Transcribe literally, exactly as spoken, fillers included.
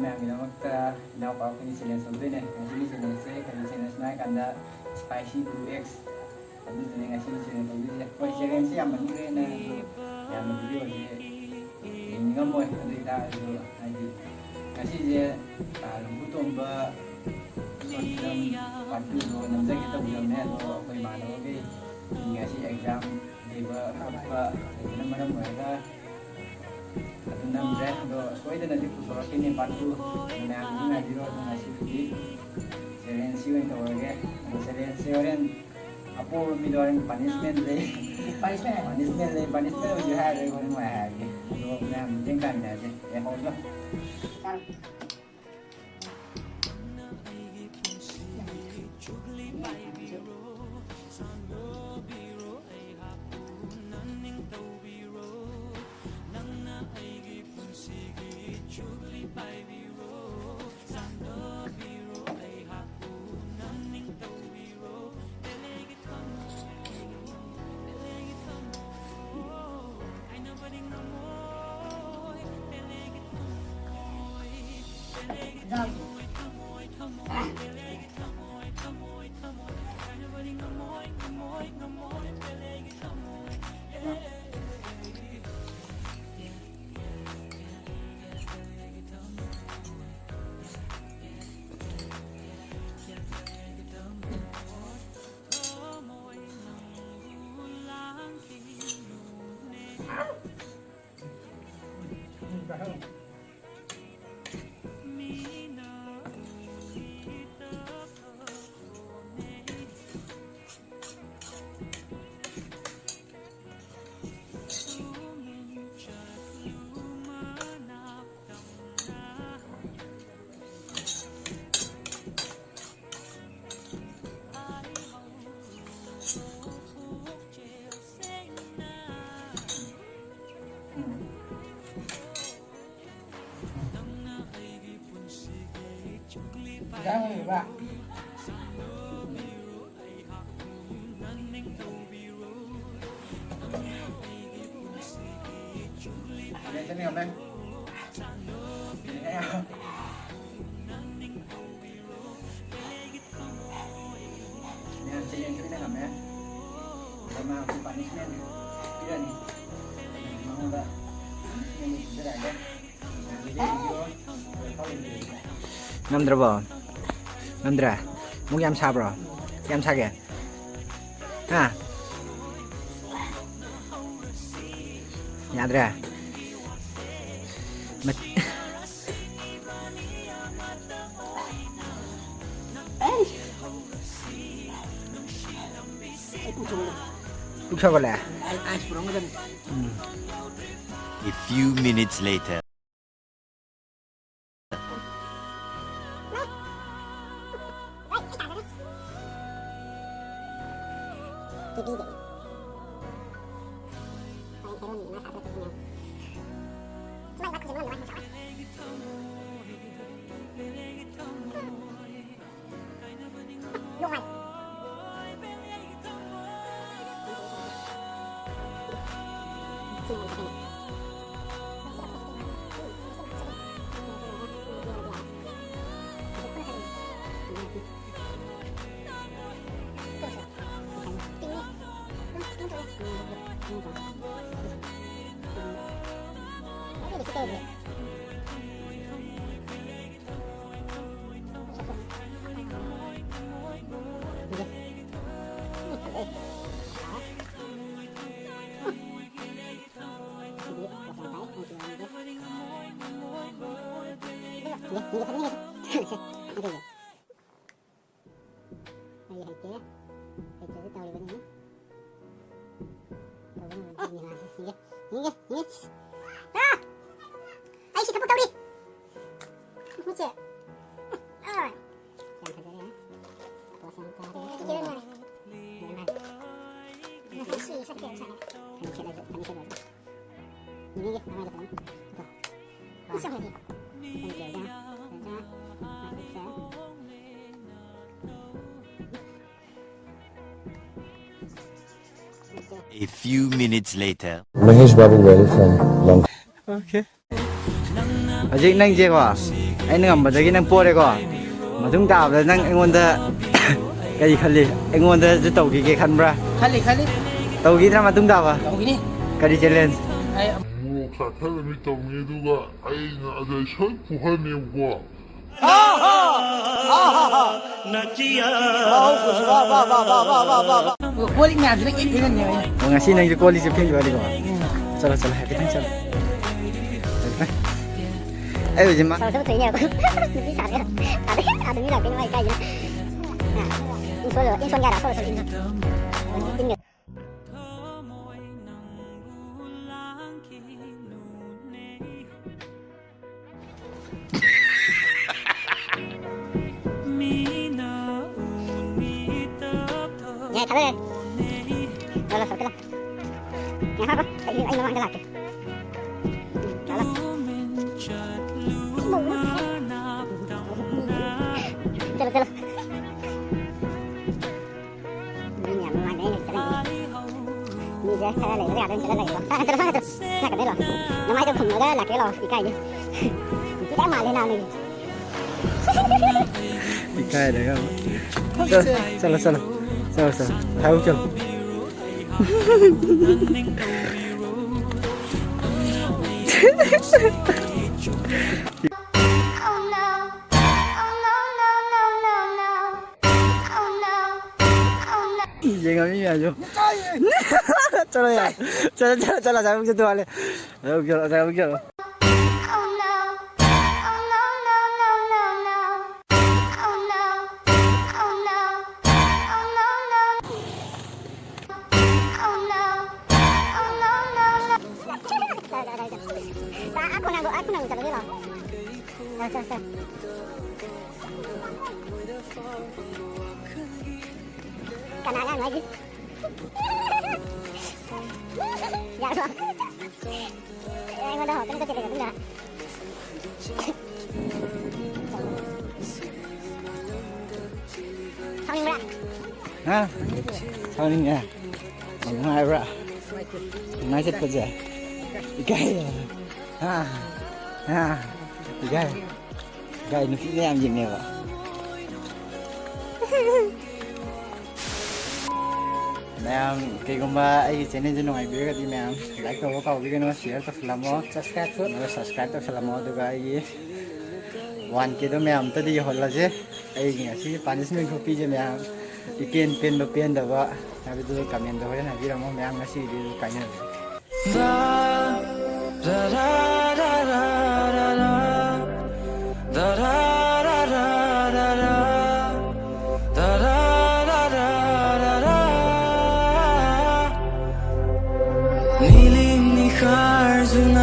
ꯃꯌꯥꯝꯒꯤꯗꯃꯛꯇ ꯏꯅꯥꯎꯄꯥ ꯑꯩꯈꯣꯏꯅ ꯆꯦꯂꯦꯟꯖ ꯇꯧꯗꯣꯏꯅꯦ꯫ ꯉꯁꯤꯒꯤ ꯆꯦꯂꯦꯟꯖꯁꯦ ꯀꯔꯤ ꯆꯦꯂꯦꯟꯖꯅꯣ ꯍꯥꯏ ꯀꯥꯟꯗ, ꯁ꯭ꯄꯥꯏꯁꯤ ꯕ꯭ꯂꯨ ꯑꯦꯛꯁ꯫ ꯑꯗꯨꯗꯨꯅꯦ ꯉꯁꯤꯒꯤ ꯆꯦꯂꯦꯟꯖ ꯇꯧꯗꯣꯏꯁꯦ꯫ ꯍꯣꯏ, ꯆꯦꯂꯦꯟꯖꯁꯦ ꯌꯥꯝ ꯃꯟꯈ꯭ꯔꯦꯅ ꯑꯗꯨ ꯃꯌꯥꯝꯅ ꯚꯤꯗꯤꯑꯣꯁꯦ ꯌꯦꯡꯅꯤꯡꯉꯝꯃꯣꯏ꯫ ꯑꯗꯨ ꯑꯣꯏꯇꯥꯔꯁꯨ ꯍꯥꯏꯗꯤ ꯉꯁꯤꯁꯦ, ꯑ, ꯂꯨꯝꯕꯨ ꯇꯣꯝꯕ ꯁꯣꯔꯠ ꯐꯤꯂꯝ ꯄꯥꯔꯠ ꯇꯨꯗꯣ ꯅꯝꯖꯒꯦ ꯇꯧꯖꯕꯅꯦ꯫ ꯑꯗꯣ ꯑꯩꯈꯣꯏ ꯏꯃꯥꯟꯅꯕꯈꯩ ꯉꯁꯤ ꯑꯦꯛꯖꯥꯝ ꯂꯩꯕ ꯈꯣꯠꯄ ꯂꯩꯕꯅ ꯃꯔꯝ ꯑꯣꯏꯔꯒ ꯑꯗꯨ ꯅꯝꯗ꯭ꯔꯦ꯫ ꯑꯗꯣ ꯁꯣꯏꯗꯅꯗꯤ ꯄꯨꯊꯣꯔꯛꯈꯤꯅꯤ ꯄꯥꯔꯠ ꯇꯨ꯫ ꯃꯌꯥꯝꯁꯨ ꯉꯥꯏꯕꯤꯔꯣ꯫ ꯑꯗꯣ ꯉꯁꯤꯒꯤꯗꯤ ꯆꯦꯂꯦꯟꯖꯁꯤ ꯑꯣꯏꯅ ꯇꯧꯔꯒꯦ꯫ ꯑꯗꯣ ꯆꯦꯂꯦꯟꯖꯁꯤ ꯍꯣꯔꯦꯟ ꯑꯄꯣꯕ ꯃꯤꯗꯣ ꯍꯣꯔꯦꯟ ꯄꯅꯤꯁꯃꯦꯟ ꯂꯩ꯫ ꯄꯅꯤꯁꯃꯦꯟ? ꯄꯅꯤꯁꯃꯦꯟ ꯂꯩ꯫ ꯄꯅꯤꯁꯃꯦꯟ ꯍꯧꯖꯤꯛ ꯍꯥꯏꯔꯔꯣꯏ, ꯍꯣꯔꯦꯟ ꯋꯥꯏ ꯍꯥꯏꯔꯒꯦ꯫ ꯑꯗꯣ ꯃꯌꯥꯝ ꯃꯇꯦꯡ ꯄꯥꯡꯃꯤꯟꯅꯔꯁꯦ꯫ ꯑꯦ, ꯍꯧꯔꯁꯤ꯫ ꯈꯤꯇꯪ ꯑꯣꯏꯕ꯫ ꯉꯝꯃꯦ, ꯉꯝꯃꯦ꯫ ꯉꯝꯗ꯭ꯔꯕꯣ? ꯉꯝꯗ꯭ꯔꯦ? ꯑꯃꯨꯛ ꯌꯥꯝ ꯁꯥꯕ꯭ꯔꯣ? ꯀꯌꯥꯝ ꯁꯥꯒꯦ? ꯍꯥ? ꯌꯥꯗ꯭ꯔꯦ? ꯃꯠ-, ꯄꯨꯛ ꯁꯥꯒꯠꯂꯦ? ꯎꯝ꯫ A few minutes later. ꯑꯩ ꯍꯩꯇꯦ꯫ ꯍꯩꯇ꯭ꯔꯁꯨ ꯇꯧꯔꯤꯕꯅꯤ꯫ ꯇꯧꯕ ꯉꯝꯗꯦ, ꯃꯤꯍꯥꯁꯦ꯫ ꯌꯦꯡꯒꯦ, ꯌꯦꯡꯒꯦ, ꯌꯦꯡꯒꯦ꯫ ꯑꯥ! ꯑꯩ ꯁꯤ ꯊꯕꯛ ꯇꯧꯔꯤ꯫ ꯃꯈꯨꯠꯁꯦ꯫ ꯑꯥ! ꯌꯥꯝ ꯐꯖꯔꯦ꯫ ꯄꯣꯁ ꯌꯥꯝ ꯇꯥꯔꯦ꯫ ꯑꯩ ꯀꯦꯔꯣ ꯃꯥꯜꯂꯦ꯫ ꯌꯦꯡꯉꯦ꯫ ꯁꯤ ꯁꯛꯇꯤ ꯌꯥꯝ ꯁꯥꯟꯅꯩ꯫ ꯐꯅꯦꯛ ꯁꯦꯠꯂꯁꯨ, ꯐꯅꯦꯛ ꯁꯦꯠꯂꯁꯨ꯫ ꯌꯦꯡꯒꯦ, ꯃꯃꯥꯏꯗ ꯐꯖꯅ꯫ ꯏꯁ, ꯌꯥꯝ ꯐꯖꯩ꯫ A few minutes later. Mahesh Babu, very fine. Long. Okay. ꯍꯧꯖꯤꯛ ꯅꯪꯁꯦꯀꯣ, ꯑꯩꯅ ꯉꯝꯕꯗꯒꯤ ꯅꯪ ꯄꯣꯔꯦꯀꯣ꯫ ꯃꯇꯨꯡ ꯇꯥꯕꯗ ꯅꯪ ꯑꯩꯉꯣꯟꯗ ꯀꯔꯤ ꯈꯜꯂꯤ? ꯑꯩꯉꯣꯟꯗꯁꯨ ꯇꯧꯈꯤꯒꯦ ꯈꯟꯕ꯭ꯔꯥ? ꯈꯜꯂꯤ, ꯈꯜꯂꯤ꯫ ꯇꯧꯈꯤꯗ꯭ꯔꯥ ꯃꯇꯨꯡ ꯇꯥꯕ? ꯇꯧꯈꯤꯅꯤ꯫ ꯀꯔꯤ ꯆꯦꯂꯦꯟꯖ? ꯑꯩ ꯃꯣꯔꯣꯛ ꯆꯥꯊꯔꯝꯃꯤ ꯇꯧꯅꯤ, ꯑꯗꯨꯒ ꯑꯩꯅ ꯑꯗꯩ ꯁꯣꯏ ꯐꯨꯍꯟꯅꯦꯕꯀꯣ꯫ ꯀꯣꯜ ꯂꯤꯛ ꯃꯌꯥꯝꯁꯤꯅ ꯀꯩꯝ ꯈꯪꯍꯟꯗꯦꯕ ꯑꯩꯅ꯫ ꯑꯣ, ꯉꯁꯤ ꯅꯪꯁꯨ ꯀꯣꯜ ꯂꯤꯛꯁꯦ ꯐꯦꯡꯈꯤꯕꯅꯤꯀꯣ? ꯎꯝ꯫ ꯆꯠꯂꯣ, ꯆꯠꯂꯣ, ꯍꯥꯏꯐꯦꯠꯇꯪ ꯆꯠꯂꯣ꯫ ꯍꯥꯏꯐꯦꯠꯇꯪ꯫ ꯑꯩ ꯍꯧꯖꯤꯛ ꯃꯥ ꯁꯥꯎꯔꯛꯇꯕ ꯊꯣꯏꯅꯦꯕ꯫ ꯅꯨꯄꯤ ꯁꯥꯔꯒ꯫ ꯑꯥꯗ, ꯑꯥꯗ ꯃꯤ ꯂꯥꯛꯇꯣꯏꯅꯦ ꯃꯥ ꯏꯀꯥꯏꯗꯅ꯫ ꯑ, ꯏꯟꯁꯣꯜꯂꯣ, ꯏꯟꯁꯣꯟꯒꯦ ꯍꯥꯏꯔꯣ? ꯁꯣꯜꯂꯣ, ꯁꯣꯜꯂꯣ, ꯏꯟꯁꯣꯜ꯫ ꯏꯟꯒꯦ꯫ ꯌꯥꯏ, ꯊꯥꯗꯔꯦ꯫ ꯂꯥꯎ, ꯂꯥꯎ, ꯁꯣꯔꯣꯛꯇ ꯂꯥꯎ꯫ ꯉꯥꯏꯈꯣ, ꯉꯥꯏꯈꯣ꯫ ꯑꯩ, ꯑꯩ ꯃꯃꯥꯡꯗ ꯂꯥꯛꯀꯦ꯫ ꯎꯝ, ꯂꯥꯎ, ꯂꯥꯎ꯫ ꯆꯠꯂꯣ, ꯆꯠꯂꯣ꯫ ꯃꯤ ꯌꯥꯝ ꯃꯥꯜꯂꯦ ꯑꯩꯅ ꯆꯠꯂꯤꯁꯦ꯫ ꯃꯤꯁꯦ ꯈꯔ ꯂꯩꯕ ꯌꯥꯗꯣꯏꯅ ꯆꯠꯂ ꯂꯩꯕ꯫ ꯆꯠꯂꯣ, ꯆꯠꯂꯣ, ꯆꯠꯂꯣ꯫ ꯅꯥꯀꯟꯗ ꯂꯥꯛꯑꯣ꯫ ꯅꯃꯥꯏꯗꯣ ꯈꯨꯝꯃꯒ ꯂꯥꯛꯀꯦ ꯂꯥꯛꯑꯣ꯫ ꯏꯀꯥꯏꯅꯤ꯫ ꯅꯨꯄꯤ ꯌꯥꯝ ꯃꯥꯜꯂꯦ ꯅꯥꯕ ꯅꯪꯗꯤ꯫ ꯏꯀꯥꯏꯔꯒ ꯑꯃꯨꯛ꯫ ꯆꯠꯂꯣ, ꯆꯠꯂꯣ, ꯆꯠꯂꯣ꯫ ꯆꯠꯂꯣ, ꯆꯠꯂꯣ꯫ ꯊꯕꯛ ꯆꯠꯂꯣ꯫ ꯌꯦꯡꯉꯝꯃꯤ ꯃꯌꯥꯝꯁꯨ꯫ ꯆꯠꯂꯣ ꯌꯥꯔꯦ꯫ ꯆꯠꯂꯣ, ꯆꯠꯂꯣ, ꯆꯠꯂꯣ, ꯑꯁꯥꯏꯕꯨꯛ ꯆꯠꯇ ꯃꯥꯜꯂꯦ꯫ ꯑꯁꯥꯏꯕꯨꯛ ꯆꯠꯂꯣ, ꯑꯁꯥꯏꯕꯨꯛ ꯆꯠꯂꯣ꯫ ꯀꯅꯥ ꯑꯉꯥꯡꯅꯣ ꯍꯥꯏꯁꯤ? ꯌꯥꯔꯕꯣ? ꯑꯩꯉꯣꯟꯗ ꯍꯧꯔꯛꯀꯅꯨꯀꯣ ꯆꯦꯜꯂꯒ ꯑꯗꯨꯝ ꯂꯥꯛ꯫ ꯁꯥꯎꯅꯤꯡꯕ꯭ꯔꯥ? ꯍꯥ? ꯁꯥꯎꯅꯤꯡꯉꯦ꯫ ꯅꯨꯡꯉꯥꯏꯕ꯭ꯔꯥ? ꯅꯨꯡꯉꯥꯏ ꯆꯠꯄꯁꯦ? ꯏꯀꯥꯏ꯫ ꯍꯥ? ꯍꯥ? ꯏꯀꯥꯏ꯫ ꯏꯀꯥꯏ, ꯅꯨꯄꯤ ꯃꯌꯥꯝ ꯌꯦꯡꯉꯦꯕ꯫ ꯃꯌꯥꯝ, ꯀꯩꯒꯨꯝꯕ ꯑꯩꯒꯤ ꯆꯦꯅꯦꯜꯁꯦ ꯅꯨꯡꯉꯥꯏꯕꯤꯔꯒꯗꯤ ꯃꯌꯥꯝ ꯂꯥꯏꯛ ꯇꯧꯕ ꯀꯥꯎꯕꯤꯒꯅꯨ, ꯁꯤꯌꯔ ꯇꯧꯁꯜꯂꯝꯃꯣ, ꯁꯕꯁꯀ꯭ꯔꯥꯏꯕꯁꯨ ꯑꯗꯨꯒ ꯁꯕꯁꯀ꯭ꯔꯥꯏꯕ ꯇꯧꯁꯜꯂꯝꯃꯣ꯫ ꯑꯗꯨꯒ ꯑꯩꯒꯤ ꯋꯥꯟ ꯀꯦꯗꯣ ꯃꯌꯥꯝ ꯑꯝꯇꯗꯤ ꯌꯧꯍꯜꯂꯁꯦ꯫ ꯑꯩꯒꯤ ꯉꯁꯤꯒꯤ ꯄꯥꯅꯤꯁꯃꯦꯟ ꯈꯨꯄꯤꯁꯦ ꯃꯌꯥꯝ, ꯏꯄꯦꯟ ꯄꯦꯟꯕ ꯄꯦꯟꯗꯕ ꯍꯥꯏꯕꯗꯨ ꯀꯃꯦꯟꯗ ꯍꯣꯔꯦꯟ ꯍꯥꯏꯕꯤꯔꯝꯃꯣ꯫ ꯃꯌꯥꯝ, ꯉꯁꯤꯒꯤꯗꯤ ꯑꯗꯨ ꯀꯥꯏꯅꯔꯁꯦ꯫ नीलिम निखार जुन